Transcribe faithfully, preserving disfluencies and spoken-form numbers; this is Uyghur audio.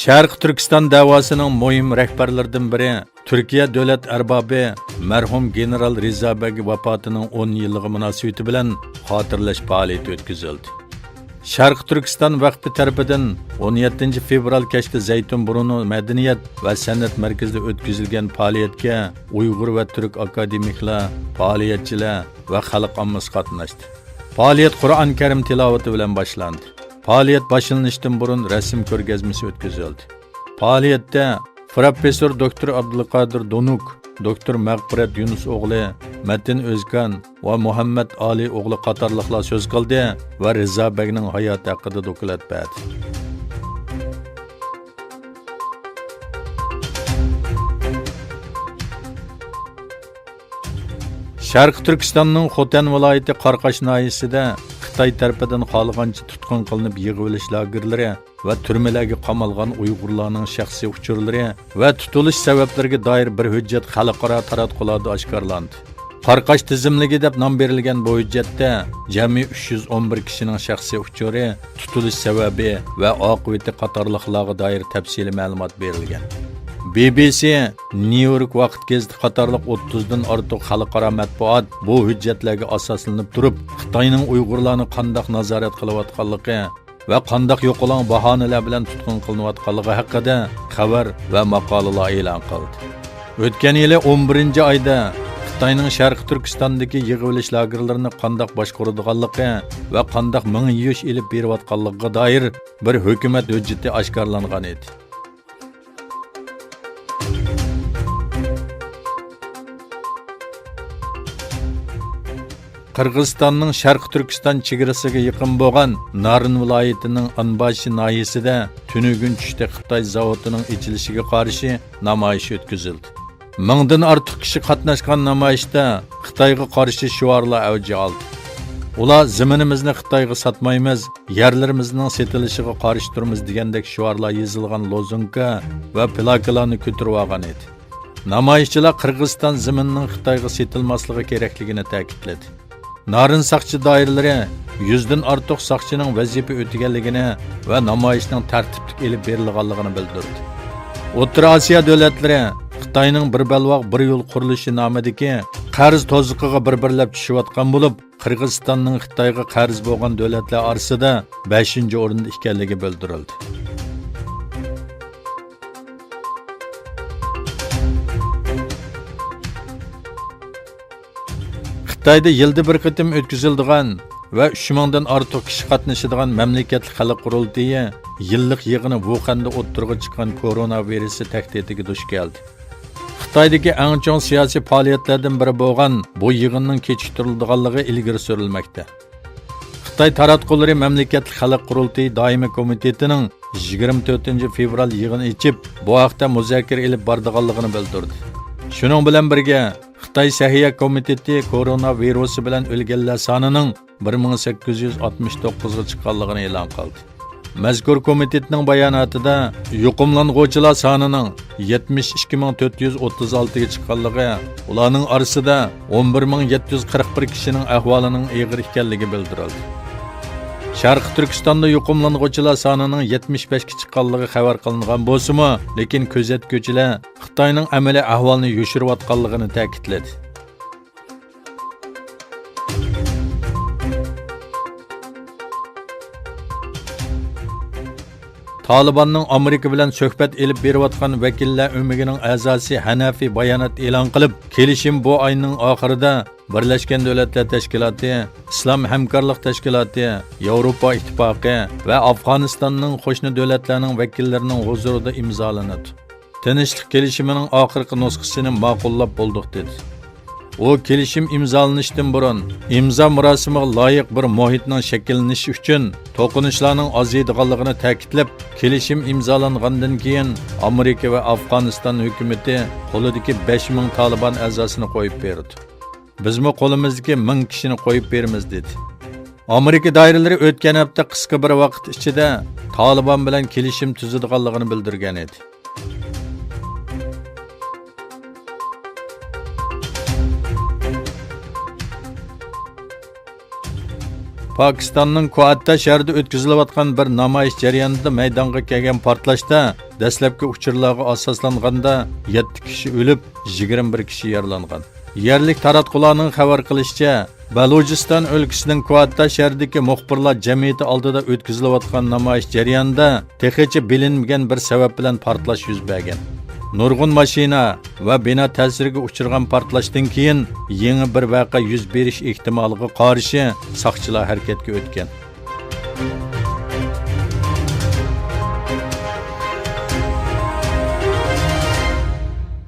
شەرقىي تۈركىستان دەۋاسىنىڭ مۇھىم رەھبەرلىرىدىن بىرى، تۈركىيە دۆلەت ئەربابى مەرھۇم گېنېرال رىزا بەگ ۋاپاتىنىڭ ئون يىللىقى مۇناسىۋىتى بىلەن خاتىرىلەش پائالىيىتى ئۆتكۈزۈلدى. شەرقىي تۈركىستان ۋەقپى تەرىپىدىن ئون يەتتىنچى فېۋرال كەچتە زەيتۇن بۇرۇنى مەدەنىيەت ۋە سەنئەت مەركىزىدە ئۆتكۈزۈلگەن پائالىيەتكە ئۇيغۇر ۋە تۈرك ئاكادېمىكلار، پائالىيەتچىلەر ۋە خەلق ئاممىسى قاتناشتى. پائالىيەت قۇرئان كەرىم تىلاۋىتى بىلەن باشلاندى. پائالىيەت باشلىنىشتىن بۇرۇن رەسىم كۆرگەزمىسى ئۆتكۈزۈلدى. پائالىيەتتە پروفېسسور دوكتور ئابدۇلقادىر دونۇك، دوكتور مەغپىرەت يۇنۇس ئوغلى، مەتىن ئۆزكان ۋە مۇھەممەت ئالى ئوغلى قاتارلىقلار سۆز قىلدى ۋە رىزا بەگنىڭ ھاياتى ھەققىدە دوكلات بەردى. شەرقىي تۈركىستاننىڭ خوتەن ۋىلايىتى قاراقاش ناھىيەسىدە خىتاي تەرىپىدىن خالىغانچە تۇتقۇن قىلىنىپ يىغىۋېلىش لاگېرلىرى ۋە تۈرمىلەرگە قامالغان ئۇيغۇرلارنىڭ شەخسىي ئۇچۇرلىرى ۋە تۇتۇلۇش سەۋەبلىرىگە دائىر بىر ھۆججەت خەلقئارا تاراتقۇلاردا ئاشكارىلاندى. قاراقاش تىزىملىكى دەپ نام بېرىلگەن بۇ ھۆججەتتە جەمئىي ئۈچ يۈز ئون بىر كىشىنىڭ شەخسىي ئۇچۇرى، تۇتۇلۇش سەۋەبى ۋە ئاقىۋىتى قاتارلىقلارغا دائىر تەپسىلىي مەلۇمات بېرىلگەن. بى بى سى، نيۇ يورك ۋاقىت گېزىتى قاتارلىق ئوتتۇزدىن ئارتۇق خەلقئارا مەتبۇئات بۇ ھۆججەتلەرگە ئاساسلىنىپ تۇرۇپ، خىتاينىڭ ئۇيغۇرلارنى قانداق نازارەت قىلىۋاتقانلىقى ۋە قانداق يوقىلاڭ باھانىلەر بىلەن تۇتقۇن قىلىنىۋاتقانلىقى ھەققىدە خەۋەر ۋە ماقالىلار ئېلان قىلدى. ئۆتكەن يىلى ئون بىرىنچى ئايدا خىتاينىڭ شەرقىي تۈركىستاندىكى يىغىۋېلىش لاگېرلىرىنى قانداق باشقۇرىدىغانلىقى ۋە قانداق مېڭە يۇيۇش ئېلىپ بېرىۋاتقانلىقىغا دائىر بىر ھۆكۈمەت ھۆججىتى ئاشكارىلانغان ئىدى. قىرغىزىستاننىڭ شەرقىي تۈركىستان چېگرىسىغا يېقىن بولغان نارىن ۋىلايىتىنىڭ ئانباشى ناھىيەسىدە تۈنۈگۈن چۈشتە خىتاي زاۋۇتىنىڭ ئېچىلىشىگە قارشى نامايىش ئۆتكۈزۈلدى. مىڭدىن ئارتۇق كىشى قاتناشقان نامايىشتا خىتايغا قارشى شوئارلار ئەۋج ئالدى. ئۇلار «زېمىنىمىزنى خىتايغا ساتمايمىز، يەرلىرىمىزنىڭ سېتىلىشىغا قارشى تۇرىمىز» دېگەندەك شوئارلار يېزىلغان لوزۇنكا ۋە پىلاكىلارنى كۆتۈرۈۋالغان ئىدى. نامايىشچىلار قىرغىزىستان زېمىنىنىڭ خىتايغا سېتىلماسلىقى كېرەكلىكىنى تەكىتلىدى. نارىن ساقچى دائىرىلىرى يۈزدىن ئارتۇق ساقچىنىڭ ۋەزىپە ئۆتىگەنلىكىنى ۋە نامايىشنىڭ تەرتىپلىك ئېلىپ بېرىلغانلىقىنى بىلدۈردى. ئوتتۇرا ئاسىيا دۆلەتلىرى خىتاينىڭ بىر بەلباغ، بىر يول قۇرۇلۇشى نامىدىكى قەرز توزۇقىغا بىر-بىرلەپ چۈشۈۋاتقان بولۇپ، قىرغىزىستاننىڭ خىتايغا قەرز بولغان دۆلەتلەر ئارىسىدا بەشىنچى ئورۇندا ئىكەنلىكى بىلدۈرۈلدى. خىتايدا يىلدا بىر قېتىم ئۆتكۈزۈلىدىغان ۋە ئۈچ مىڭدىن ئارتۇق كىشى قاتنىشىدىغان مەملىكەتلىك خەلق قۇرۇلتىيى يىللىق يىغىنى ۋۇخەندە ئوتتۇرىغا چىققان كورونا ۋىرۇسى تەھدىتىگە دۇچ كەلدى. خىتايدىكى ئەڭ چوڭ سىياسىي پائالىيەتلەردىن بىرى بولغان بۇ يىغىننىڭ كېچىكتۈرۈلىدىغانلىقى ئىلگىرى سۈرۈلمەكتە. خىتاي تاراتقۇلىرى مەملىكەتلىك خەلق قۇرۇلتىيى دائىمىي كومىتېتىنىڭ يىگىرمە تۆتىنچى فېۋرال يىغىنى ئېچىپ، بۇ ھەقتە مۇزاكىرە ئېلىپ بارىدىغانلىقىنى بىلدۈردى. شۇنىڭ بىلەن بىرگە، خىتاي سەھىيە كومىتېتى كورونا ۋىرۇسى بىلەن ئۆلگەنلەر سانىنىڭ بىر مىڭ سەككىز يۈز ئاتمىش توققۇزغا چىققانلىقىنى ئېلان قىلدى. مەزكۇر كومىتېتنىڭ باياناتىدا يۇقۇملانغۇچىلار سانىنىڭ يەتمىش ئىككى مىڭ تۆت يۈز ئوتتۇز ئالتىگە چىققانلىقى، ئۇلارنىڭ ئارىسىدا ئون بىر مىڭ يەتتە يۈز قىرىق بىر كىشىنىڭ ئەھۋالىنىڭ ئېغىر ئىكەنلىكى بىلدۈرۈلدى. شەرقىي تۈركىستاندا يۇقۇملانغۇچىلار سانىنىڭ يەتمىش بەشكە چىققانلىقى خەۋەر قىلىنغان بولسىمۇ، لېكىن كۆزەتكۈچىلەر خىتاينىڭ ئەمەلىي ئەھۋالنى يوشۇرۇۋاتقانلىقىنى تەكىتلىدى. تالىباننىڭ ئامېرىكا بىلەن سۆھبەت ئېلىپ بېرىۋاتقان ۋەكىللەر ئۆمىكىنىڭ ئەزاسى ھەنەفى بايانات ئېلان قىلىپ، كېلىشىم بۇ ئاينىڭ ئاخىرىدا بىرلەشكەن دۆلەتلەر تەشكىلاتى، ئىسلام ھەمكارلىق تەشكىلاتى، ياۋروپا ئىتتىپاقى ۋە ئافغانىستاننىڭ قوشنا دۆلەتلەرنىڭ ۋەكىللىرىنىڭ ھۇزۇرىدا ئىمزالىنىدۇ. تىنچلىق كېلىشىمىنىڭ ئاخىرقى نۇسخىسىنى ماقۇللاپ بولدۇق، دېدى. ئۇ كېلىشىم ئىمزالىنىشتىن بۇرۇن، ئىمزا مۇراسىمىغا لايىق بىر مۇھىتنىڭ شەكىللىنىشى ئۈچۈن توقۇنۇشلارنىڭ ئازىيىدىغانلىقىنى تەكىتلەپ، كېلىشىم ئىمزالانغاندىن كېيىن، ئامېرىكا ۋە ئافغانىستان ھۆكۈمىتى قولىدىكى بەش مىڭ تالىبان ئەزاسىنى قويۇپ بېرىدۇ. بىزمۇ قولىمىزدىكى مىڭ كىشىنى قويۇپ بېرىمىز، دېدى. ئامېرىكا دائىرىلىرى ئۆتكەن ھەپتە قىسقا بىر ۋاقىت ئىچىدە تالىبان بىلەن كېلىشىم تۈزىدىغانلىقىنى بىلدۈرگەن ئىدى. پاكىستاننىڭ كوئاتتا شەھىرىدە ئۆتكۈزۈلۈۋاتقان بىر نامايىش جەريانىدا مەيدانغا كەلگەن پارتلاشتا دەسلەپكى ئۇچۇرلارغا ئاساسلانغاندا يەتتە كىشى ئۆلۈپ، يىگىرمە بىر كىشى يارىلانغان. يەرلىك تاراتقۇلارنىڭ خەۋەر قىلىشىچە، بەلۇچىستان ئۆلكىسىنىڭ كوئاتتا شەھىرىدىكى مۇخبىرلار جەمئىيىتى ئالدىدا ئۆتكۈزۈلۈۋاتقان نامايىش جەريانىدا تېخىچە بىلىنمىگەن بىر سەۋەب بىلەن پارتلاش يۈز بەرگەن. نۇرغۇن ماشىنا ۋە بىنا تەسىرىگە ئۇچرىغان پارتلاشتىن كېيىن يېڭى بىر ۋەقە يۈز بېرىش ئېھتىمالىغا قارشى ساقچىلار ھەرىكەتكە ئۆتكەن.